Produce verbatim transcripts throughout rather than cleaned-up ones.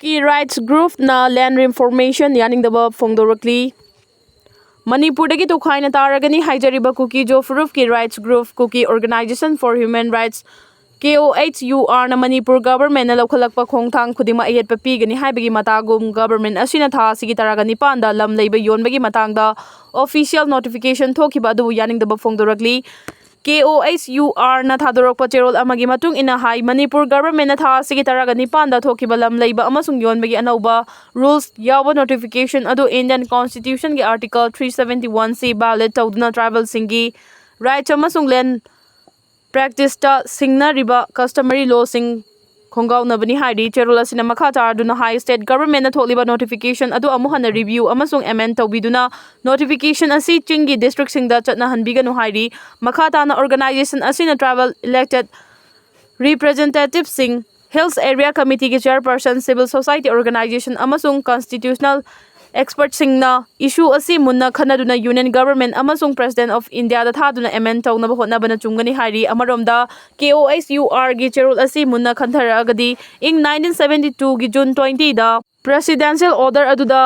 ꯀꯨꯀꯤ rights ꯒ꯭ꯔꯨꯞꯅ ꯂꯦꯟ reformation ꯌꯥꯅꯤꯡꯗꯕ ꯐꯣꯡꯗꯣꯔꯛꯂꯤ꯫ ꯃꯅꯤꯄꯨꯔꯗꯒꯤ ꯇꯣꯈꯥꯏꯅ ꯇꯥꯔꯒꯅꯤ ꯍꯥꯏꯖꯔꯤꯕ ꯀꯨꯀꯤ ꯖꯣ ꯐꯨꯔꯨꯞꯀꯤ ꯔꯥꯏꯠꯁ ꯒ꯭ꯔꯨꯞ ꯀꯨꯀꯤ ꯑꯣꯔꯒꯅꯥꯏꯖꯦꯁꯟ ꯐꯣꯔ ꯍ꯭ꯌꯨꯃꯦꯟ ꯔꯥꯏꯠꯁ, ꯀꯦ ꯑꯣ ꯑꯩꯆ ꯌꯨ ꯑꯥꯔꯅ ꯃꯅꯤꯄꯨꯔ ꯒꯚꯔꯟꯃꯦꯟꯠꯅ ꯂꯧꯈꯠꯂꯛꯄ ꯈꯣꯡꯊꯥꯡ ꯈꯨꯗꯤꯡꯃꯛ ꯑꯌꯦꯠꯄ ꯄꯤꯒꯅꯤ ꯍꯥꯏꯕꯒꯤ ꯃꯇꯥꯒꯨꯝ ꯒꯚꯔꯟꯃꯦꯟꯠ ꯑꯁꯤꯅ ꯊꯥ ꯑꯁꯤꯒꯤ ꯇꯔꯥꯒ ꯅꯤꯄꯥꯟꯗ ꯂꯝ ꯂꯩꯕ ꯌꯣꯟꯕꯒꯤ ꯃꯇꯥꯡꯗ ꯑꯣꯐꯤꯁꯤꯌꯦꯜ ꯅꯣꯇꯤꯐꯤꯀꯦꯁꯟ ꯊꯣꯛꯈꯤꯕ ꯑꯗꯨꯕꯨ ꯌꯥꯅꯤꯡꯗꯕ ꯐꯣꯡꯗꯣꯔꯛꯂꯤ꯫ ꯀꯦ ꯑꯣ ꯑꯩꯆ ꯌꯨ ꯑꯥꯔꯅ ꯊꯥꯗꯣꯔꯛꯄ ꯆꯦꯔꯣꯜ ꯑꯃꯒꯤ ꯃꯇꯨꯡ ꯏꯟꯅ ꯍꯥꯏ, ꯃꯅꯤꯄꯨꯔ ꯒꯚꯔꯟꯃꯦꯟꯠꯅ ꯊꯥ ꯑꯁꯤꯒꯤ ꯇꯔꯥꯒ ꯅꯤꯄꯥꯟꯗ ꯊꯣꯛꯈꯤꯕ ꯂꯝ ꯂꯩꯕ ꯑꯃꯁꯨꯡ ꯌꯣꯟꯕꯒꯤ ꯑꯅꯧꯕ ꯔꯨꯜꯁ ꯌꯥꯎꯕ ꯅꯣꯇꯤꯐꯤꯀꯦꯁꯟ ꯑꯗꯨ ꯏꯟꯗꯤꯌꯟ ꯀꯣꯟꯁꯇꯤꯇ꯭ꯌꯨꯁꯟꯒꯤ article three seventy one C violate ꯇꯧꯗꯨꯅ ꯇ꯭ꯔꯥꯏꯕꯦꯜꯁꯤꯡꯒꯤ ꯔꯥꯏꯠꯁ ꯑꯃꯁꯨꯡ ꯂꯦꯟ ꯄ꯭ꯔꯦꯛꯇꯤꯁꯇ ꯁꯤꯡꯅꯔꯤꯕ ꯀꯁꯇꯃꯔꯤ ꯂꯣꯁꯤꯡ ꯈꯣꯡꯒꯥꯎꯅꯕꯅꯤ ꯍꯥꯏꯔꯤ꯫ ꯆꯦꯔꯣꯜ ꯑꯁꯤꯅ ꯃꯈꯥ ꯇꯥꯔꯗꯨꯅ ꯍꯥꯏ, ꯁ꯭ꯇꯦꯠ ꯒꯚꯔꯟꯃꯦꯟꯠꯅ ꯊꯣꯛꯂꯤꯕ ꯅꯣꯇꯤꯐꯤꯀꯦꯁꯟ ꯑꯗꯨ ꯑꯃꯨꯛ ꯍꯟꯅ ꯔꯤꯚ꯭ꯌꯨ ꯑꯃꯁꯨꯡ ꯑꯦꯃꯦꯟ ꯇꯧꯕꯤꯗꯨꯅ ꯅꯣꯇꯤꯐꯤꯀꯦꯁꯟ ꯑꯁꯤ ꯆꯤꯡꯒꯤ ꯗꯤꯁꯇ꯭ꯔꯤꯛꯁꯤꯡꯗ ꯆꯠꯅꯍꯟꯕꯤꯒꯅꯨ ꯍꯥꯏꯔꯤ꯫ ꯃꯈꯥ ꯇꯥꯅ ꯑꯣꯔꯒꯅꯥꯏꯖꯦꯁꯟ ꯑꯁꯤꯅ ꯇ꯭ꯔꯥꯏꯕꯦꯜ ꯏꯂꯦꯛꯇꯦꯗ ꯔꯤꯄ꯭ꯔꯖꯦꯟꯇꯦꯇꯤꯚꯁꯤꯡ, ꯍꯤꯜꯁ ꯑꯦꯔꯤꯌꯥ ꯀꯃꯤꯇꯤꯒꯤ ꯆꯦꯌꯔꯄꯔꯁꯟ, ꯁꯤꯚꯤꯜ ꯁꯣꯁꯥꯏꯇꯤ ꯑꯣꯔꯒꯅꯥꯏꯖꯦꯁꯟ ꯑꯃꯁꯨꯡ ꯀꯟꯁꯇꯤꯇ꯭ꯌꯨꯁꯅꯦꯜ ꯑꯦꯛꯁꯄꯔꯠꯁꯤꯡꯅ ꯏꯁꯨ ꯑꯁꯤ ꯃꯨꯟꯅ ꯈꯟꯅꯗꯨꯅ ꯌꯨꯅꯤꯌꯟ ꯒꯚꯔꯟꯃꯦꯟꯠ ꯑꯃꯁꯨꯡ ꯄ꯭ꯔꯦꯁꯤꯗꯦꯟꯠ ꯑꯣꯐ ꯏꯟꯗꯤꯌꯥꯗ ꯊꯥꯗꯨꯅ ꯑꯦꯃꯦꯟ ꯇꯧꯅꯕ ꯍꯣꯠꯅꯕꯅ ꯆꯨꯝꯒꯅꯤ ꯍꯥꯏꯔꯤ꯫ ꯑꯃꯔꯣꯝꯗ, ꯀꯦ ꯑꯣ ꯑꯩꯆ ꯌꯨ ꯑꯥꯔꯒꯤ ꯆꯦꯔꯣꯜ ꯑꯁꯤ ꯃꯨꯟꯅ ꯈꯟꯊꯔꯛꯑꯒꯗꯤ ꯏꯪ ꯅꯥꯏꯟꯇꯤꯟ ꯁꯚꯦꯟꯇꯤ ꯇꯨꯒꯤ ꯖꯨꯟ ꯇ꯭ꯋꯦꯟꯇꯤꯗ ꯄ꯭ꯔꯦꯁꯤꯗꯦꯟꯁꯤꯌꯦꯜ ꯑꯣꯔꯗꯔ ꯑꯗꯨꯗ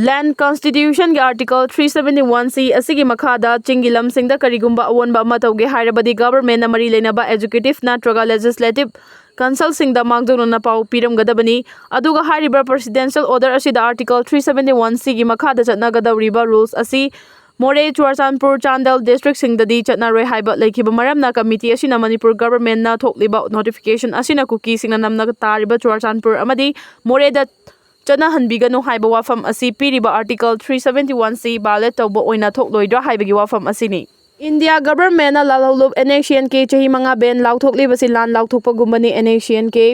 ꯂꯦꯟ ꯀꯟꯁꯇꯤꯇ꯭ꯌꯨꯁꯟꯒꯤ ꯑꯥꯔꯇꯤꯀꯜ ꯊ꯭ꯔꯤ ꯁꯚꯦꯟꯇꯤ ꯋꯥꯟ ꯁꯤ ꯑꯁꯤꯒꯤ ꯃꯈꯥꯗ ꯆꯤꯡꯒꯤ ꯂꯝꯁꯤꯡꯗ ꯀꯔꯤꯒꯨꯝꯕ ꯑꯑꯣꯟꯕ ꯑꯃ ꯇꯧꯒꯦ ꯍꯥꯏꯔꯕꯗꯤ ꯒꯚꯔꯟꯃꯦꯟꯠꯅ ꯃꯔꯤ ꯂꯩꯅꯕ ꯑꯦꯛꯖꯤꯀ꯭ꯌꯨꯇꯤꯚ ꯅꯠꯇ꯭ꯔꯒ ꯂꯦꯖꯤꯁꯂꯦꯇꯤꯚ ꯀꯟꯁꯜꯁꯤꯡꯗ ꯃꯥꯡꯖꯧꯅꯅ ꯄꯥꯎ ꯄꯤꯔꯝꯒꯗꯕꯅꯤ꯫ ꯑꯗꯨꯒ ꯍꯥꯏꯔꯤꯕ ꯄ꯭ꯔꯦꯁꯤꯗꯦꯟꯁꯤꯌꯦꯜ ꯑꯣꯔꯗꯔ ꯑꯁꯤꯗ ꯑꯥꯔꯇꯤꯀꯜ ꯊ꯭ꯔꯤ ꯁꯚꯦꯟꯇꯤ ꯋꯥꯟ ꯁꯤꯒꯤ ꯃꯈꯥꯗ ꯆꯠꯅꯒꯗꯧꯔꯤꯕ ꯔꯨꯜꯁ ꯑꯁꯤ ꯃꯣꯔꯦ, ꯆꯨꯔꯆꯥꯟꯄꯨꯔ, ꯆꯥꯟꯗꯦꯜ ꯗꯤꯁꯇ꯭ꯔꯤꯛꯁꯤꯡꯗꯗꯤ ꯆꯠꯅꯔꯣꯏ ꯍꯥꯏꯕ ꯂꯩꯈꯤꯕ ꯃꯔꯝꯅ ꯀꯃꯤꯇꯤ ꯑꯁꯤꯅ ꯃꯅꯤꯄꯨꯔ ꯒꯚꯔꯟꯃꯦꯟꯠꯅ ꯊꯣꯛꯂꯤꯕ ꯅꯣꯇꯤꯐꯤꯀꯦꯁꯟ ꯑꯁꯤꯅ ꯀꯨꯀꯤꯁꯤꯡꯅ ꯅꯝꯅ ꯇꯥꯔꯤꯕ ꯆꯨꯔꯆꯥꯟꯄꯨꯔ ꯑꯃꯗꯤ ꯃꯣꯔꯦꯗ ꯆꯠꯅꯍꯟꯕꯤꯒꯅꯨ ꯍꯥꯏꯕ ꯋꯥꯐꯝ ꯑꯁꯤ ꯄꯤꯔꯤꯕ article three seventy one C ꯚꯥꯏꯑꯣꯂꯦꯠ ꯇꯧꯕ ꯑꯣꯏꯅ ꯊꯣꯛꯂꯣꯏꯗ꯭ꯔꯥ ꯍꯥꯏꯕꯒꯤ ꯋꯥꯐꯝ ꯑꯁꯤꯅꯤ꯫ India ꯒꯚꯔꯟꯃꯦꯟꯠꯅ ꯂꯥꯜꯍꯧꯂꯨꯞ and S C N ꯀꯦ ꯆꯍꯤ ꯃꯉꯥ ꯕꯦꯟ ꯂꯥꯎꯊꯣꯛꯂꯤꯕꯁꯤ ꯂꯥꯟ ꯂꯥꯎꯊꯣꯛꯄꯒꯨꯝꯕꯅꯤ꯫ N S C N K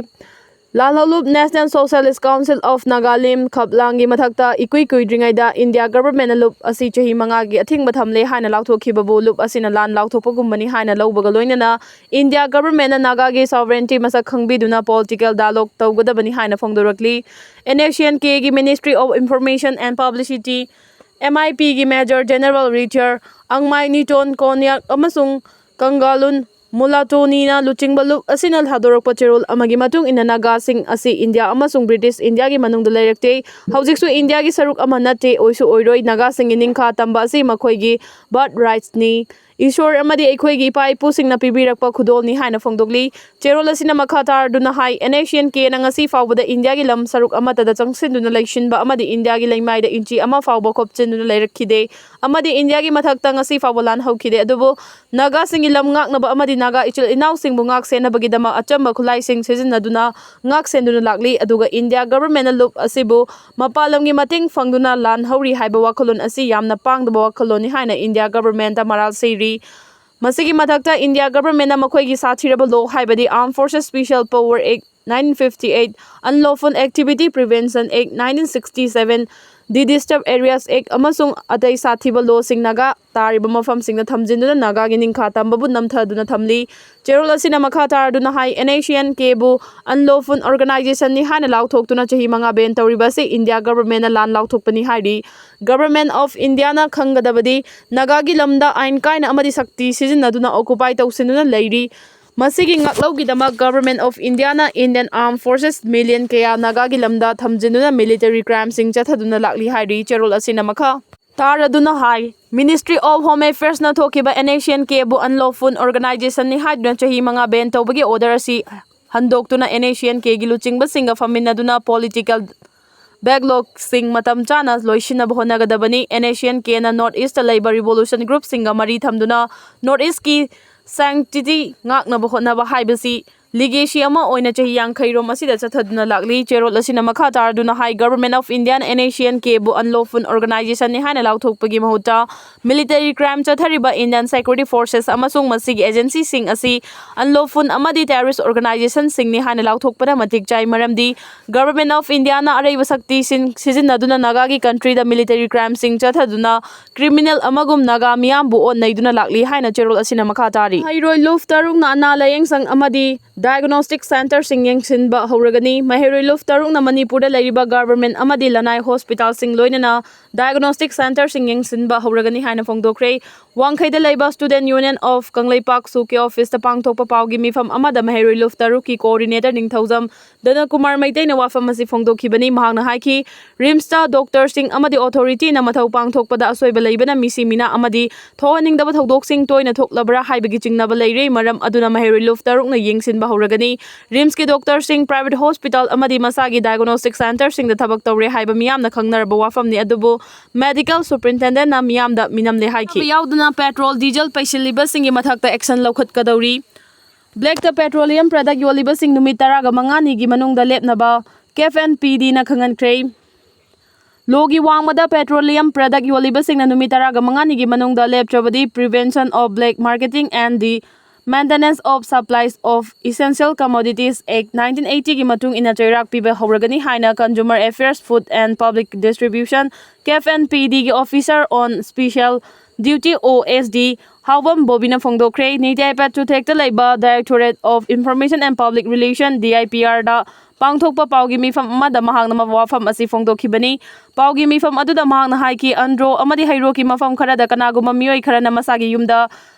ꯂꯥꯜꯍꯧꯂꯨꯞ, national socialist council of Nagalim, ꯈꯞꯂꯥꯡꯒꯤ ꯃꯊꯛꯇ ꯏꯀꯨꯏ ꯀꯨꯏꯗ꯭ꯔꯤꯉꯩꯗ ꯏꯟꯗꯤꯌꯥ ꯒꯚꯔꯟꯃꯦꯟꯠꯅ ꯂꯨꯞ ꯑꯁꯤ ꯆꯍꯤ ꯃꯉꯥꯒꯤ ꯑꯊꯤꯡꯕ ꯊꯝꯂꯦ ꯍꯥꯏꯅ ꯂꯥꯎꯊꯣꯛꯈꯤꯕꯕꯨ ꯂꯨꯞ ꯑꯁꯤꯅ ꯂꯥꯟ ꯂꯥꯎꯊꯣꯛꯄꯒꯨꯝꯕꯅꯤ ꯍꯥꯏꯅ ꯂꯧꯕꯒ ꯂꯣꯏꯅꯅ ꯏꯟꯗꯤꯌꯥ ꯒꯚꯔꯟꯃꯦꯟꯠꯅ ꯅꯥꯒꯥꯒꯤ ꯁꯣꯚꯔꯦꯟꯇꯤ ꯃꯁꯛ ꯈꯪꯕꯤꯗꯨꯅ ꯄꯣꯂꯤꯇꯤꯀꯦꯜ ꯗꯥꯏꯂꯣꯒ ꯇꯧꯒꯗꯕꯅꯤ ꯍꯥꯏꯅ ꯐꯣꯡꯗꯣꯔꯛꯂꯤ꯫ ꯑꯦꯟ ꯑꯦꯁ ꯁꯤ ꯑꯦꯟ ꯀꯦꯒꯤ Ministry of Information and Publicity, M I ꯄꯤꯒꯤ ꯃꯦꯖꯔ ꯖꯦꯅꯔꯦꯜ ꯔꯤꯆꯥꯔꯗ ꯑꯪꯃꯥꯏ ꯅꯤꯇꯣꯟ ꯀꯣꯟꯌꯥꯛ ꯑꯃꯁꯨꯡ ꯀꯪꯒꯥꯂꯨꯟ ꯃꯨꯂꯥꯇꯣꯅꯤꯅ ꯂꯨꯆꯤꯡꯕ ꯂꯨꯞ ꯑꯁꯤꯅ ꯊꯥꯗꯣꯔꯛꯄ ꯆꯦꯔꯣꯜ ꯑꯃꯒꯤ ꯃꯇꯨꯡ ꯏꯟꯅ ꯅꯥꯒꯥꯁꯤꯡ ꯑꯁꯤ ꯏꯟꯗꯤꯌꯥ ꯑꯃꯁꯨꯡ ꯕ꯭ꯔꯤꯇꯤꯁ ꯏꯟꯗꯤꯌꯥꯒꯤ ꯃꯅꯨꯡꯗ ꯂꯩꯔꯛꯇꯦ꯫ ꯍꯧꯖꯤꯛꯁꯨ ꯏꯟꯗꯤꯌꯥꯒꯤ ꯁꯔꯨꯛ ꯑꯃ ꯅꯠꯇꯦ, ꯑꯣꯏꯁꯨ ꯑꯣꯏꯔꯣꯏ꯫ ꯅꯥꯒꯥꯁꯤꯡꯒꯤ ꯅꯤꯡꯈꯥ ꯇꯝꯕ ꯑꯁꯤ ꯃꯈꯣꯏꯒꯤ ꯕꯔꯠ ꯔꯥꯏꯠꯁꯅꯤ꯫ ꯏꯁꯣꯔ ꯑꯃꯗꯤ ꯑꯩꯈꯣꯏꯒꯤ ꯏꯄꯥ ꯏꯄꯨꯁꯤꯡꯅ ꯄꯤꯕꯤꯔꯛꯄ ꯈꯨꯗꯣꯜꯅꯤ ꯍꯥꯏꯅ ꯐꯣꯡꯗꯣꯛꯂꯤ꯫ ꯆꯦꯔꯣꯜ ꯑꯁꯤꯅ ꯃꯈꯥ ꯇꯥꯔꯗꯨꯅ ꯍꯥꯏ, ꯑꯦꯟ ꯑꯦꯁ ꯁꯤ ꯑꯦꯟ ꯀꯦꯅ ꯉꯁꯤ ꯐꯥꯎꯕꯗ ꯏꯟꯗꯤꯌꯥꯒꯤ ꯂꯝ ꯁꯔꯨꯛ ꯑꯃꯠꯇꯗ ꯆꯪꯁꯤꯟꯗꯨꯅ ꯂꯩꯁꯤꯟꯕ ꯑꯃꯗꯤ ꯏꯟꯗꯤꯌꯥꯒꯤ ꯂꯩꯃꯥꯏꯗ ꯏꯟꯆꯤ ꯑꯃ ꯐꯥꯎꯕ ꯈꯣꯞꯆꯤꯟꯗꯨꯅ ꯂꯩꯔꯛꯈꯤꯗꯦ ꯑꯃꯗꯤ ꯏꯟꯗꯤꯌꯥꯒꯤ ꯃꯊꯛꯇ ꯉꯁꯤ ꯐꯥꯎꯕ ꯂꯥꯟ ꯍꯧꯈꯤꯗꯦ꯫ ꯑꯗꯨꯕꯨ ꯅꯥꯒꯥꯁꯤꯡꯒꯤ ꯂꯝ ꯉꯥꯛꯅꯕ ꯑꯃꯗꯤ ꯅꯥꯒꯥ ꯏꯆꯤꯜ ꯏꯅꯥꯎꯁꯤꯡꯕꯨ ꯉꯥꯛ ꯁꯦꯟꯅꯕꯒꯤꯗꯃꯛ ꯑꯆꯝꯕ ꯈꯨꯠꯂꯥꯏꯁꯤꯡ ꯁꯤꯖꯤꯟꯅꯗꯨꯅ ꯉꯥꯛ ꯁꯦꯟꯗꯨꯅ ꯂꯥꯛꯂꯤ꯫ ꯑꯗꯨꯒ ꯏꯟꯗꯤꯌꯥ ꯒꯚꯔꯟꯃꯦꯟꯠꯅ ꯂꯨꯞ ꯑꯁꯤꯕꯨ ꯃꯄꯥꯟ ꯂꯝꯒꯤ ꯃꯇꯦꯡ ꯐꯪꯗꯨꯅ ꯂꯥꯟ ꯍꯧꯔꯤ ꯍꯥꯏꯕ ꯋꯥꯈꯜꯂꯣꯟ ꯑꯁꯤ ꯌꯥꯝꯅ ꯄꯥꯡꯗꯕ ꯋꯥꯈꯜꯂꯣꯟꯅꯤ ꯍꯥꯏꯅ ꯏꯟꯗꯤꯌꯥ ꯒꯚꯔꯟꯃꯦꯟꯠꯇ ꯃꯔꯥꯜ ꯁꯤꯔꯤ꯫ ꯃꯁꯤꯒꯤ ꯃꯊꯛꯇ ꯏꯟꯗꯤꯌꯥ ꯒꯚꯔꯟꯃꯦꯟꯠꯅ ꯃꯈꯣꯏꯒꯤ ꯁꯥꯊꯤꯔꯕ ꯂꯣ ꯍꯥꯏꯕꯗꯤ Armed Forces Special Power Act nineteen fifty eight, Unlawful Activity Prevention Act nineteen sixty seven, The Disturbed Areas Act ꯑꯃꯁꯨꯡ ꯑꯇꯩ ꯁꯥꯊꯤꯕ ꯂꯣꯁꯤꯡ ꯅꯥꯒꯥ ꯇꯥꯔꯤꯕ ꯃꯐꯝꯁꯤꯡꯗ ꯊꯝꯖꯤꯟꯗꯨꯅ ꯅꯥꯒꯥꯒꯤ ꯅꯤꯡꯈꯥ ꯇꯝꯕꯕꯨ ꯅꯝꯊꯗꯨꯅ ꯊꯝꯂꯤ꯫ ꯆꯦꯔꯣꯜ ꯑꯁꯤꯅ ꯃꯈꯥ ꯇꯥꯔꯗꯨꯅ ꯍꯥꯏ, and S C N ꯀꯦꯕꯨ unlawful organization ꯅꯤ ꯍꯥꯏꯅ ꯂꯥꯎꯊꯣꯛꯇꯨꯅ ꯆꯍꯤ ꯃꯉꯥ ꯕꯦꯟ ꯇꯧꯔꯤꯕ ꯑꯁꯤ ꯏꯟꯗꯤꯌꯥ ꯒꯚꯔꯟꯃꯦꯟꯠꯅ ꯂꯥꯟ ꯂꯥꯎꯊꯣꯛꯄꯅꯤ ꯍꯥꯏꯔꯤ꯫ Government of Indiaꯅ ꯈꯪꯒꯗꯕꯗꯤ ꯅꯥꯒꯥꯒꯤ ꯂꯝꯗ ꯑꯥꯏꯟ ꯀꯥꯏꯅ ꯑꯃꯗꯤ ꯁꯛꯇꯤ ꯁꯤꯖꯤꯟꯅꯗꯨꯅ ꯑꯣꯀꯨꯄꯥꯏ ꯇꯧꯁꯤꯟꯗꯨꯅ ꯂꯩꯔꯤ꯫ ꯃꯁꯤꯒꯤ ꯉꯥꯛꯂꯧꯒꯤꯗꯃꯛ Government of Indiaꯅ Indian Armed Forces million ꯀꯌꯥ ꯅꯥꯒꯥꯒꯤ ꯂꯝꯗ ꯊꯝꯖꯤꯟꯗꯨꯅ military crimeꯁꯤꯡ ꯆꯠꯊꯗꯨꯅ ꯂꯥꯛꯂꯤ ꯍꯥꯏꯔꯤ꯫ ꯆꯦꯔꯣꯜ ꯑꯁꯤꯅ ꯃꯈꯥ ꯇꯥꯔꯗꯨꯅ ꯍꯥꯏ, Ministry of Home Affairsꯅ ꯊꯣꯛꯈꯤꯕ and S C N ꯀꯦꯕꯨ unlawful organizationꯅꯤ ꯍꯥꯏꯗꯨꯅ ꯆꯍꯤ ꯃꯉꯥ ꯕꯦꯟ ꯇꯧꯕꯒꯤ order ꯑꯁꯤ ꯍꯟꯗꯣꯛꯇꯨꯅ and S C N ꯀꯦꯒꯤ ꯂꯨꯆꯤꯡꯕꯁꯤꯡꯒ ꯐꯝꯃꯤꯟꯅꯗꯨꯅ political backlogsꯁꯤꯡ ꯃꯇꯝ ꯆꯥꯅ ꯂꯣꯏꯁꯤꯟꯅꯕ ꯍꯣꯠꯅꯒꯗꯕꯅꯤ꯫ ꯑꯦꯟ ꯑꯦꯁ ꯁꯤ ꯑꯦꯟ ꯀꯦꯅ North Eastꯇ ꯂꯩꯕ revolution groupꯁꯤꯡꯒ ꯃꯔꯤ ꯊꯝꯗꯨꯅ North Eastꯀꯤ sanctity ꯉꯥꯛꯅꯕ ꯍꯣꯠꯅꯕ ꯍꯥꯏꯕꯁꯤ legacy ꯑꯃ ꯑꯣꯏꯅ ꯆꯍꯤ ꯌꯥꯡꯈꯩ ꯔꯣꯝ ꯑꯁꯤꯗ ꯆꯠꯊꯗꯨꯅ ꯂꯥꯛꯂꯤ꯫ ꯆꯦꯔꯣꯜ ꯑꯁꯤꯅ ꯃꯈꯥ ꯇꯥꯔꯗꯨꯅ ꯍꯥꯏ, Government of Indiaꯅ N S C N ꯀꯦꯕꯨ unlawful organizationꯅꯤ ꯍꯥꯏꯅ ꯂꯥꯎꯊꯣꯛꯄꯒꯤ ꯃꯍꯨꯠꯇ military crime ꯆꯠꯊꯔꯤꯕ Indian security forces ꯑꯃꯁꯨꯡ ꯃꯁꯤꯒꯤ agencyꯁꯤꯡ ꯑꯁꯤ unlawful ꯑꯃꯗꯤ terrorist organizationꯁꯤꯡꯅꯤ ꯍꯥꯏꯅ ꯂꯥꯎꯊꯣꯛꯄꯅ ꯃꯇꯤꯛ ꯆꯥꯏ, ꯃꯔꯝꯗꯤ Government of Indiaꯅ ꯑꯔꯩꯕ ꯁꯛꯇꯤꯁꯤꯡ ꯁꯤꯖꯤꯟꯅꯗꯨꯅ ꯅꯥꯒꯥꯒꯤ countryꯗ military crimeꯁꯤꯡ ꯆꯠꯊꯗꯨꯅ criminal ꯑꯃꯒꯨꯝ ꯅꯥꯒꯥ ꯃꯤꯌꯥꯝꯕꯨ ꯑꯣꯠ ꯅꯩꯗꯨꯅ ꯂꯥꯛꯂꯤ ꯍꯥꯏꯅ ꯆꯦꯔꯣꯜ ꯑꯁꯤꯅ ꯃꯈꯥ ꯇꯥꯔꯤ꯫ ꯃꯍꯩꯔꯣꯏ ꯂꯨꯞ ꯇꯔꯨꯛꯅ ꯑꯅꯥ ꯂꯥꯌꯦꯡ ꯁꯪ ꯑꯃꯗꯤ diagnostic centreꯁꯤꯡ ꯌꯦꯡꯁꯤꯟꯕ ꯍꯧꯔꯒꯅꯤ꯫ ꯃꯍꯩꯔꯣꯏ ꯂꯨꯞ ꯇꯔꯨꯛꯅ ꯃꯅꯤꯄꯨꯔꯗ ꯂꯩꯔꯤꯕ government ꯑꯃꯗꯤ ꯂꯅꯥꯏ hospitalꯁꯤꯡ ꯂꯣꯏꯅꯅ diagnostic centreꯁꯤꯡ ꯌꯦꯡꯁꯤꯟꯕ ꯍꯧꯔꯒꯅꯤ ꯍꯥꯏꯅ ꯐꯣꯡꯗꯣꯛꯈ꯭ꯔꯦ꯫ ꯋꯥꯡꯈꯩꯗ ꯂꯩꯕ Student Union of ꯀꯪꯂꯩꯄꯥꯛ, ꯁꯨꯀꯦ officeꯇ ꯄꯥꯡꯊꯣꯛꯄ ꯄꯥꯎꯒꯤ ꯃꯤꯐꯝ ꯑꯃꯗ ꯃꯍꯩꯔꯣꯏ ꯂꯨꯞ ꯇꯔꯨꯛꯀꯤ coordinator ꯅꯤꯡꯊꯧꯖꯝ ꯙꯅꯀꯨꯃꯥꯔ ꯃꯩꯇꯩꯅ ꯋꯥꯐꯝ ꯑꯁꯤ ꯐꯣꯡꯗꯣꯛꯈꯤꯕꯅꯤ꯫ ꯃꯍꯥꯛꯅ ꯍꯥꯏꯈꯤ, RIMSꯇ doctorꯁꯤꯡ ꯑꯃꯗꯤ authorityꯅ ꯃꯊꯧ ꯄꯥꯡꯊꯣꯛꯄꯗ ꯑꯁꯣꯏꯕ ꯂꯩꯕꯅ ꯃꯤꯁꯤ ꯃꯤꯅꯥ ꯑꯃꯗꯤ ꯊꯣꯛꯍꯟꯅꯤꯡꯗꯕ ꯊꯧꯗꯣꯛꯁꯤꯡ ꯇꯣꯏꯅ ꯊꯣꯛꯂꯕ꯭ꯔꯥ ꯍꯥꯏꯕꯒꯤ ꯆꯤꯡꯅꯕ ꯂꯩꯔꯦ꯫ ꯃꯔꯝ ꯑꯗꯨꯅ ꯃꯍꯩꯔꯣꯏ ꯂꯨꯞ ꯇꯔꯨꯛꯅ ꯌꯦꯡꯁꯤꯟꯕ ꯍꯧꯔꯒꯅꯤ꯫ RIMSꯀꯤ doctorꯁꯤꯡ private hospital ꯑꯃꯗꯤ ꯃꯁꯥꯒꯤ diagnostic centreꯁꯤꯡꯗ ꯊꯕꯛ ꯇꯧꯔꯦ ꯍꯥꯏꯕ ꯃꯤꯌꯥꯝꯅ ꯈꯪꯅꯔꯕ ꯋꯥꯐꯝꯅꯤ, ꯑꯗꯨꯕꯨ medical superintendentꯅ ꯃꯤꯌꯥꯝꯗ ꯃꯤꯅꯝꯂꯦ ꯍꯥꯏꯈꯤ꯫ ꯌꯥꯎꯗꯅ petrol, diesel ꯄꯩꯁꯤꯜꯂꯤꯕꯁꯤꯡꯒꯤ ꯃꯊꯛꯇ action ꯂꯧꯈꯠꯀꯗꯧꯔꯤ꯫ Blackꯇ petroleum product ꯌꯣꯜꯂꯤꯕꯁꯤꯡ ꯅꯨꯃꯤꯠ ꯇꯔꯥꯒ ꯃꯉꯥꯅꯤꯒꯤ ꯃꯅꯨꯡꯗ ꯂꯦꯞꯅꯕ KFNPDꯅ ꯈꯪꯍꯟꯈ꯭ꯔꯦ꯫ ꯂꯣꯒꯤ ꯋꯥꯡꯃꯗ petroleum product ꯌꯣꯜꯂꯤꯕꯁꯤꯡꯅ ꯅꯨꯃꯤꯠ ꯇꯔꯥꯒ ꯃꯉꯥꯅꯤꯒꯤ ꯃꯅꯨꯡꯗ ꯂꯦꯞꯇ꯭ꯔꯕꯗꯤ Prevention of Black Marketing and the Maintenance of Supplies of Essential Commodities Act nineteen eightyꯒꯤ ꯃꯇꯨꯡ ꯏꯟꯅ ꯆꯩꯔꯥꯛ ꯄꯤꯕ ꯍꯧꯔꯒꯅꯤ ꯍꯥꯏꯅ Consumer Affairs, Food and Public Distribution, KFNPDꯒꯤ Officer on Special Duty, OSD, ꯍꯥꯎꯕꯝ ꯕꯣꯕꯤꯅ ꯐꯣꯡꯗꯣꯛꯈ꯭ꯔꯦ꯫ ꯅꯤꯇꯤ ꯑꯥꯌꯣꯒ ꯆꯨꯊꯦꯛꯇ ꯂꯩꯕ Directorate of Information and Public Relation, DIPRꯗ ꯄꯥꯡꯊꯣꯛꯄ ꯄꯥꯎꯒꯤ ꯃꯤꯐꯝ ꯑꯃꯗ ꯃꯍꯥꯛꯅ ꯋꯥꯐꯝ ꯑꯁꯤ ꯐꯣꯡꯗꯣꯛꯈꯤꯕꯅꯤ꯫ ꯄꯥꯎꯒꯤ ꯃꯤꯐꯝ ꯑꯗꯨꯗ ꯃꯍꯥꯛꯅ ꯍꯥꯏꯈꯤ, ꯑꯟꯗ꯭ꯔꯣ ꯑꯃꯗꯤ ꯍꯩꯔꯣꯛꯀꯤ ꯃꯐꯝ ꯈꯔꯗ ꯀꯅꯥꯒꯨꯝꯕ ꯃꯤꯑꯣꯏ ꯈꯔꯅ ꯃꯁꯥꯒꯤ ꯌꯨꯝꯗ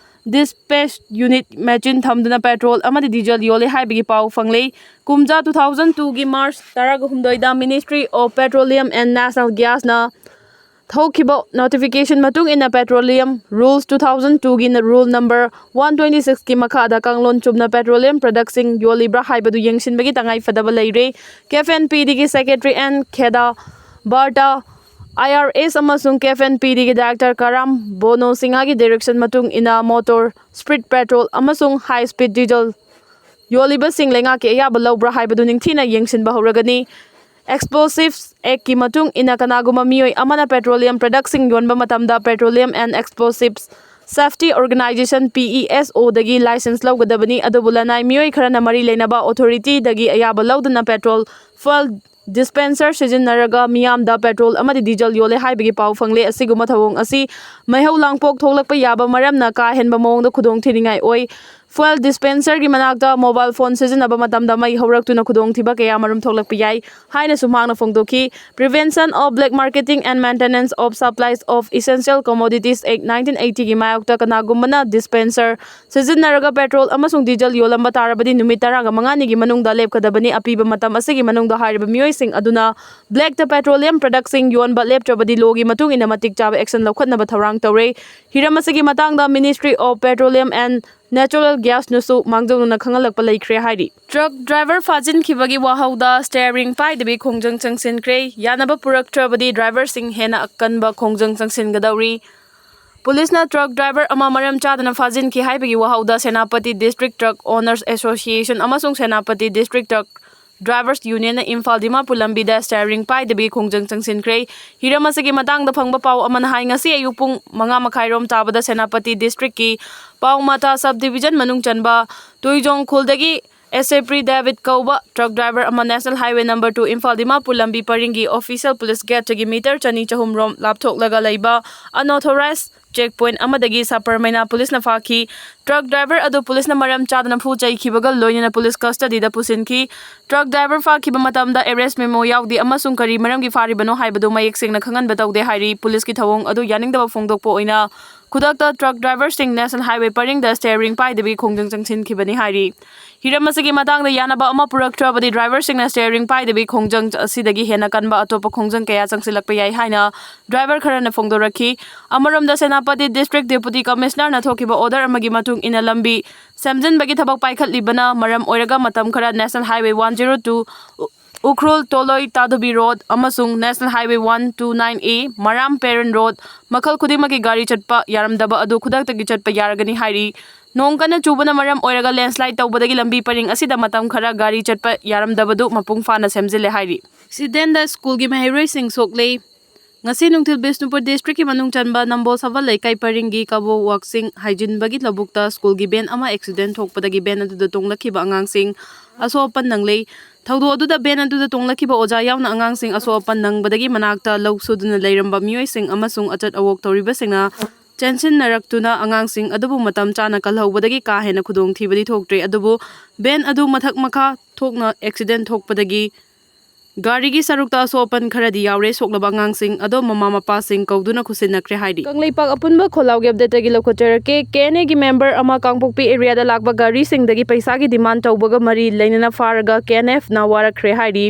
dispatch unit machine ꯊꯝꯗꯨꯅ petrol ꯑꯃꯗꯤ diesel ꯌꯣꯜꯂꯦ ꯍꯥꯏꯕꯒꯤ ꯄꯥꯎ ꯐꯪꯂꯦ꯫ ꯀꯨꯝꯖꯥ two thousand twoꯒꯤ March ꯇꯔꯥꯍꯨꯝꯗꯣꯏꯗ Ministry of Petroleum and Natural Gasꯅ ꯊꯣꯛꯈꯤꯕ notification ꯃꯇꯨꯡ ꯏꯟꯅ Petroleum Rules two thousand twoꯒꯤ rule number one twenty sixꯀꯤ ꯃꯈꯥꯗ ꯀꯥꯡꯂꯣꯟ ꯆꯨꯝꯅ petroleum productꯁꯤꯡ ꯌꯣꯜꯂꯤꯕ꯭ꯔꯥ ꯍꯥꯏꯕꯗꯨ ꯌꯦꯡꯁꯤꯟꯕꯒꯤ ꯇꯉꯥꯏ ꯐꯗꯕ ꯂꯩꯔꯦ꯫ KFNPDꯒꯤ Secretary N Kheda Barta, IRS ꯑꯃꯁꯨꯡ KFNPDꯒꯤ Director Karam Bono Singhaꯒꯤ direction ꯃꯇꯨꯡ ꯏꯟꯅ motor speed petrol ꯑꯃꯁꯨꯡ high speed diesel ꯌꯣꯜꯂꯤꯕꯁꯤꯡ ꯂꯩꯉꯥꯛꯀꯤ ꯑꯌꯥꯕ ꯂꯧꯕ꯭ꯔꯥ ꯍꯥꯏꯕꯗꯨ ꯅꯤꯡꯊꯤꯅ ꯌꯦꯡꯁꯤꯟꯕ ꯍꯧꯔꯒꯅꯤ꯫ Explosives Actꯀꯤ ꯃꯇꯨꯡ ꯏꯟꯅ ꯀꯅꯥꯒꯨꯝꯕ ꯃꯤꯑꯣꯏ ꯑꯃꯅ petroleum productꯁꯤꯡ ꯌꯣꯟꯕ ꯃꯇꯝꯗ Petroleum and Explosives Safety Organisation, PESOdagꯤ license ꯂꯧꯒꯗꯕꯅꯤ, ꯑꯗꯨꯕꯨ ꯂꯅꯥꯏ ꯃꯤꯑꯣꯏ ꯈꯔꯅ ꯃꯔꯤ ꯂꯩꯅꯕ authorityꯗꯒꯤ ꯑꯌꯥꯕ ꯂꯧꯗꯨꯅ petrol fuel dispenser ꯁꯤꯖꯤꯟꯅꯔꯒ ꯃꯤꯌꯥꯝꯗ petrol ꯑꯃꯗꯤ diesel ꯌꯣꯜꯂꯦ ꯍꯥꯏꯕꯒꯤ ꯄꯥꯎ ꯐꯪꯂꯦ꯫ ꯑꯁꯤꯒꯨꯝꯕ ꯊꯧꯑꯣꯡ ꯑꯁꯤ ꯃꯩꯍꯧ ꯂꯥꯡꯄꯣꯛ ꯊꯣꯛꯂꯛꯄ ꯌꯥꯕ ꯃꯔꯝꯅ ꯀꯥ ꯍꯦꯟꯕ ꯃꯑꯣꯡꯗ ꯈꯨꯗꯣꯡ ꯊꯤꯅꯤꯡꯉꯥꯏ ꯑꯣꯏ꯫ fuel dispenserꯒꯤ ꯃꯅꯥꯛꯇ mobile phone ꯁꯤꯖꯤꯟꯅꯕ ꯃꯇꯝꯗ ꯃꯩ ꯍꯧꯔꯛꯇꯨꯅ ꯈꯨꯗꯣꯡꯊꯤꯕ ꯀꯌꯥ ꯃꯔꯨꯝ ꯊꯣꯛꯂꯛꯄ ꯌꯥꯏ ꯍꯥꯏꯅꯁꯨ ꯃꯍꯥꯛꯅ ꯐꯣꯡꯗꯣꯛꯈꯤ꯫ Prevention of Black Marketing and Maintenance of Supplies of Essential Commodities Act nineteen eightyꯒꯤ ꯃꯥꯌꯣꯛꯇ ꯀꯅꯥꯒꯨꯝꯕꯅ dispenser ꯁꯤꯖꯤꯟꯅꯔꯒ petrol ꯑꯃꯁꯨꯡ diesel ꯌꯣꯜꯂꯝꯕ ꯇꯥꯔꯕꯗꯤ ꯅꯨꯃꯤꯠ ꯇꯔꯥꯃꯉꯥꯅꯤꯒꯤ ꯃꯅꯨꯡꯗ ꯂꯦꯞꯀꯗꯕꯅꯤ꯫ ꯑꯄꯤꯕ ꯃꯇꯝ ꯑꯁꯤꯒꯤ ꯃꯅꯨꯡꯗ ꯍꯥꯏꯔꯤꯕ ꯃꯤꯑꯣꯏꯁꯤꯡ ꯑꯗꯨꯅ blackꯇ petroleum productꯁꯤꯡ ꯌꯣꯟꯕ ꯂꯦꯞꯇ꯭ꯔꯕꯗꯤ lawꯒꯤ ꯃꯇꯨꯡ ꯏꯟꯅ ꯃꯇꯤꯛ ꯆꯥꯕ action ꯂꯧꯈꯠꯅꯕ ꯊꯧꯔꯥꯡ ꯇꯧꯔꯦ꯫ ꯍꯤꯔꯝ ꯑꯁꯤꯒꯤ ꯃꯇꯥꯡꯗ Ministry of Petroleum and Natural Gasꯅꯁꯨ ꯃꯥꯡꯖꯧꯅꯅ ꯈꯪꯍꯜꯂꯛꯄ ꯂꯩꯈ꯭ꯔꯦ ꯍꯥꯏꯔꯤ꯫ Truck driver ꯐꯥꯖꯤꯟꯈꯤꯕꯒꯤ ꯋꯥꯍꯧꯗ steering ꯄꯥꯏꯗꯕꯤ ꯈꯣꯡꯖꯪ ꯆꯪꯁꯤꯟꯈ꯭ꯔꯦ꯫ ꯌꯥꯅꯕ ꯄꯨꯔꯛꯇ꯭ꯔꯕꯗꯤ driverꯁꯤꯡ ꯍꯦꯟꯅ ꯑꯀꯟꯕ ꯈꯣꯡꯖꯪ ꯆꯪꯁꯤꯟꯒꯗꯧꯔꯤ꯫ ꯄꯨꯂꯤꯁꯅ truck driver ꯑꯃ ꯃꯔꯝ ꯆꯥꯗꯅ ꯐꯥꯖꯤꯟꯈꯤ ꯍꯥꯏꯕꯒꯤ ꯋꯥꯍꯧꯗ Senapati District Truck Owners Association ꯑꯃꯁꯨꯡ Senapati District Truck Drivers Unionꯅ Imphal Dimapur ꯂꯝꯕꯤꯗ steering ꯄꯥꯏꯗꯕꯤ ꯈꯣꯡꯖꯪ ꯆꯪꯁꯤꯟꯈ꯭ꯔꯦ꯫ ꯍꯤꯔꯝ ꯑꯁꯤꯒꯤ ꯃꯇꯥꯡꯗ ꯐꯪꯕ ꯄꯥꯎ ꯑꯃꯅ ꯍꯥꯏ, ꯉꯁꯤ ꯑꯌꯨꯛ ꯄꯨꯡ ꯃꯉꯥ ꯃꯈꯥꯏꯔꯣꯝ ꯇꯥꯕꯗ ꯁꯦꯅꯥꯄꯇꯤ Districtꯀꯤ ꯄꯥꯎꯃꯇꯥ Subdivision ꯃꯅꯨꯡ ꯆꯟꯕ ꯇꯨꯏꯖꯣꯡ ꯈꯨꯜꯗꯒꯤ ꯑꯦꯁꯦꯄ꯭ꯔꯤ ꯗꯦꯕꯤꯠ ꯀꯧꯕ truck driver ꯑꯃ National Highway number two Imphal Dimapur ꯂꯝꯕꯤ ꯄꯔꯤꯡꯒꯤ official police gateꯇꯒꯤ meter ꯆꯅꯤ ꯆꯍꯨꯝ ꯔꯣꯝ ꯂꯥꯞꯊꯣꯛꯂꯒ ꯂꯩꯕ unauthorized check point ꯑꯃꯗꯒꯤ ꯁꯄꯔꯃꯩꯅꯥ ꯄꯨꯂꯤꯁꯅ ꯐꯥꯈꯤ꯫ Truck driver ꯑꯗꯨ ꯄꯨꯂꯤꯁꯅ ꯃꯔꯝ ꯆꯥꯗꯅ ꯐꯨ ꯆꯩꯈꯤꯕꯒ ꯂꯣꯏꯅꯅ ꯄꯨꯂꯤꯁ custodyꯗ ꯄꯨꯁꯤꯟꯈꯤ꯫ Truck driver ꯐꯥꯈꯤꯕ ꯃꯇꯝꯗ arrest memo ꯌꯥꯎꯗꯦ ꯑꯃꯁꯨꯡ ꯀꯔꯤ ꯃꯔꯝꯒꯤ ꯐꯥꯔꯤꯕꯅꯣ ꯍꯥꯏꯕꯗꯨ ꯃꯌꯦꯛ ꯁꯦꯡꯅ ꯈꯪꯍꯟꯕ ꯇꯧꯗꯦ ꯍꯥꯏꯔꯤ꯫ ꯄꯨꯂꯤꯁꯀꯤ ꯊꯧꯑꯣꯡ ꯑꯗꯨ ꯌꯥꯅꯤꯡꯗꯕ ꯐꯣꯡꯗꯣꯛꯄ ꯑꯣꯏꯅ ꯈꯨꯗꯛꯇ truck driverꯁꯤꯡ National Highway ꯄꯔꯤꯡꯗ steering ꯄꯥꯏꯗꯕꯤ ꯈꯣꯡꯖꯪ ꯆꯪꯁꯤꯟꯈꯤꯕꯅꯤ ꯍꯥꯏꯔꯤ꯫ ꯍꯤꯔꯝ ꯑꯁꯤꯒꯤ ꯃꯇꯥꯡꯗ ꯌꯥꯅꯕ ꯑꯃ ꯄꯨꯔꯛꯇ꯭ꯔꯕꯗꯤ driverꯁꯤꯡꯅ steering ꯄꯥꯏꯗꯕꯤ ꯈꯣꯡꯖꯪ ꯑꯁꯤꯗꯒꯤ ꯍꯦꯟꯅ ꯀꯟꯕ ꯑꯇꯣꯞꯄ ꯈꯣꯡꯖꯪ ꯀꯌꯥ ꯆꯪꯁꯤꯜꯂꯛꯄ ꯌꯥꯏ ꯍꯥꯏꯅ driver ꯈꯔꯅ ꯐꯣꯡꯗꯣꯔꯛꯈꯤ꯫ ꯑꯃꯔꯣꯝꯗ ꯁꯦꯅꯥꯄꯇꯤ District Deputy Commissionerꯅ ꯊꯣꯛꯈꯤꯕ order ꯑꯃꯒꯤ ꯃꯇꯨꯡ ꯏꯟꯅ ꯂꯝꯕꯤ ꯁꯦꯝꯖꯤꯟꯕꯒꯤ ꯊꯕꯛ ꯄꯥꯏꯈꯠꯂꯤꯕꯅ ꯃꯔꯝ ꯑꯣꯏꯔꯒ ꯃꯇꯝ ꯈꯔ National Highway one zero two ꯎ-, ꯎꯈ꯭ꯔꯨꯜ ꯇꯣꯂꯣꯏ ꯇꯥꯗꯨꯕꯤ road ꯑꯃꯁꯨꯡ National Highway one two nine A ꯃꯔꯥꯝ ꯄꯦꯔꯟ road ꯃꯈꯜ ꯈꯨꯗꯤꯡꯃꯛꯀꯤ ꯒꯥꯔꯤ ꯆꯠꯄ ꯌꯥꯔꯝꯗꯕ ꯑꯗꯨ ꯈꯨꯗꯛꯇꯒꯤ ꯆꯠꯄ ꯌꯥꯔꯒꯅꯤ ꯍꯥꯏꯔꯤ꯫ ꯅꯣꯡ ꯀꯟꯅ ꯆꯨꯕꯅ ꯃꯔꯝ ꯑꯣꯏꯔꯒ landslide ꯇꯧꯕꯗꯒꯤ ꯂꯝꯕꯤ ꯄꯔꯤꯡ ꯑꯁꯤꯗ ꯃꯇꯝ ꯈꯔ ꯒꯥꯔꯤ ꯆꯠꯄ ꯌꯥꯔꯝꯗꯕꯗꯨ ꯃꯄꯨꯡ ꯐꯥꯅ ꯁꯦꯝꯖꯤꯜꯂꯦ ꯍꯥꯏꯔꯤ꯫ Accidentꯗ schoolꯒꯤ ꯃꯍꯩꯔꯣꯏꯁꯤꯡ ꯁꯣꯛꯂꯦ꯫ ꯉꯁꯤ ꯅꯨꯡꯊꯤꯜ ꯕꯤꯁꯅꯨꯄꯨꯔ Districtꯀꯤ ꯃꯅꯨꯡ ꯆꯟꯕ ꯅꯝꯕꯣꯜ ꯁꯥꯕꯜ ꯂꯩꯀꯥꯏ ꯄꯔꯤꯡꯒꯤ ꯀꯕꯣ ꯋꯥꯛꯆꯤꯡ ꯍꯥꯏꯖꯤꯟꯕꯒꯤ ꯂꯧꯕꯨꯛꯇ schoolꯒꯤ van ꯑꯃ accident ꯊꯣꯛꯄꯗꯒꯤ van ꯑꯗꯨꯗ ꯇꯣꯡꯂꯛꯈꯤꯕ ꯑꯉꯥꯡꯁꯤꯡ ꯑꯁꯣꯛ ꯑꯄꯟ ꯅꯪꯂꯦ꯫ ꯊꯧꯗꯣꯛ ꯑꯗꯨꯗ van ꯑꯗꯨꯗ ꯇꯣꯡꯂꯛꯈꯤꯕ ꯑꯣꯖꯥ ꯌꯥꯎꯅ ꯑꯉꯥꯡꯁꯤꯡ ꯑꯁꯣꯛ ꯑꯄꯟ ꯅꯪꯕꯗꯒꯤ ꯃꯅꯥꯛꯇ ꯂꯧ ꯁꯨꯗꯨꯅ ꯂꯩꯔꯝꯕ ꯃꯤꯑꯣꯏꯁꯤꯡ ꯑꯃꯁꯨꯡ ꯑꯆꯠ ꯑꯋꯣꯛ ꯇꯧꯔꯤꯕꯁꯤꯡꯅ ꯆꯦꯟꯁꯤꯟꯅꯔꯛꯇꯨꯅ ꯑꯉꯥꯡꯁꯤꯡ ꯑꯗꯨꯕꯨ ꯃꯇꯝ ꯆꯥꯅ ꯀꯜꯍꯧꯕꯗꯒꯤ ꯀꯥ ꯍꯦꯟꯅ ꯈꯨꯗꯣꯡꯊꯤꯕꯗꯤ ꯊꯣꯛꯇ꯭ꯔꯤ꯫ ꯑꯗꯨꯕꯨ ꯚꯦꯟ ꯑꯗꯨ ꯃꯊꯛ ꯃꯈꯥ ꯊꯣꯛꯅ ꯑꯦꯛꯁꯤꯗꯦꯟ ꯊꯣꯛꯄꯗꯒꯤ ꯒꯥꯔꯤꯒꯤ ꯁꯔꯨꯛꯇ ꯑꯁꯣꯛ ꯑꯄꯟ ꯈꯔꯗꯤ ꯌꯥꯎꯔꯦ꯫ ꯁꯣꯛꯂꯕ ꯑꯉꯥꯡꯁꯤꯡ ꯑꯗꯣ ꯃꯃꯥ ꯃꯄꯥꯁꯤꯡ ꯀꯧꯗꯨꯅ ꯈꯨꯠꯁꯤꯟꯅꯈ꯭ꯔꯦ ꯍꯥꯏꯔꯤ꯫ ꯀꯪꯂꯩꯄꯥꯛ ꯑꯄꯨꯟꯕ ꯈꯣꯜꯂꯥꯎꯒꯤ ꯑꯞꯗꯦꯠꯇꯒꯤ ꯂꯧꯈꯠꯆꯔꯛꯀꯦ꯫ ꯀꯦ ꯑꯦꯟ ꯑꯦꯒꯤ ꯃꯦꯝꯕꯔ ꯑꯃ ꯀꯥꯡꯄꯣꯛꯄꯤ ꯑꯦꯔꯤꯌꯥꯗ ꯂꯥꯛꯄ ꯒꯥꯔꯤꯁꯤꯡꯗꯒꯤ ꯄꯩꯁꯥꯒꯤ ꯗꯤꯃꯥꯟ ꯇꯧꯕꯒ ꯃꯔꯤ ꯂꯩꯅꯅ ꯐꯥꯔꯒ ꯀꯦ ꯑꯦꯟ ꯑꯦꯐꯅ ꯋꯥꯔꯛꯈ꯭ꯔꯦ ꯍꯥꯏꯔꯤ꯫